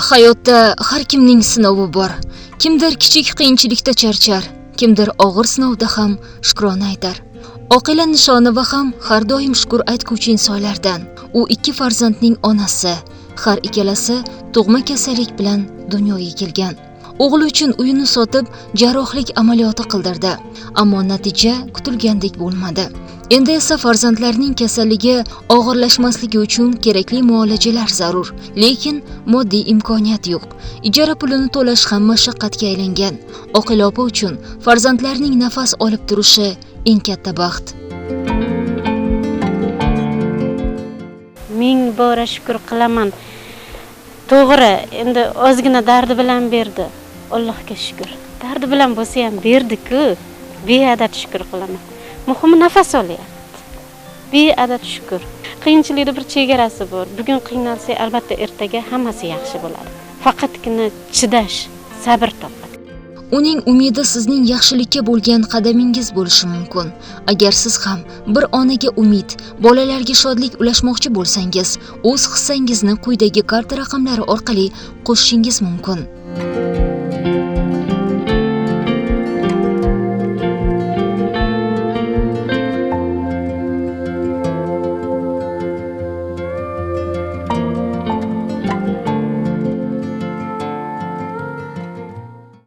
Hayotda har kimning sinovi bor. Kimdir kichik qiyinchilikda charchar, kimdir og'ir sinovda ham shukrona aytar. Oqila Nishonova ham har doim shukur aytguvchi insonlardan. U 2 farzandning onasi, har ikkalasi tug'ma kasallik bilan dunyoga kelgan. O'g'li uchun uyini sotib, jarrohlik amaliyoti qildirdi, ammo natija kutilgandek bo'lmadi. Endi esa farzandlarning kasalligi og'irlashmasligi uchun kerakli muolajalar zarur, lekin moddiy imkoniyat yo'q. Ijara pulini to'lash ham mashaqqatga aylangan. Oqila opa uchun farzandlarning nafas olib turishi eng katta baxt. Ming bora shukr qilaman. To'g'ri, endi ozgina dardi bilan berdi. Allohga shukr. Dardi bilan bo'lsa ham berdi-ku. Beadad shukr qilaman. Muhimi nafas olyapti. Beadad shukr. Qiyinchilikda bir chegarasi bor. Bugun qiynalsak, albatta ertaga hammasi yaxshi bo'ladi. Faqatgina chidash, sabr toqat. Uning umidi sizning yaxshilikka bo'lgan qadamingiz bo'lishi mumkin. Agar siz ham bir onaga umid, bolalarga shodlik ulashmoqchi bo'lsangiz, o'z hissangizni quyidagi karta raqamlari orqali qo'shishingiz mumkin.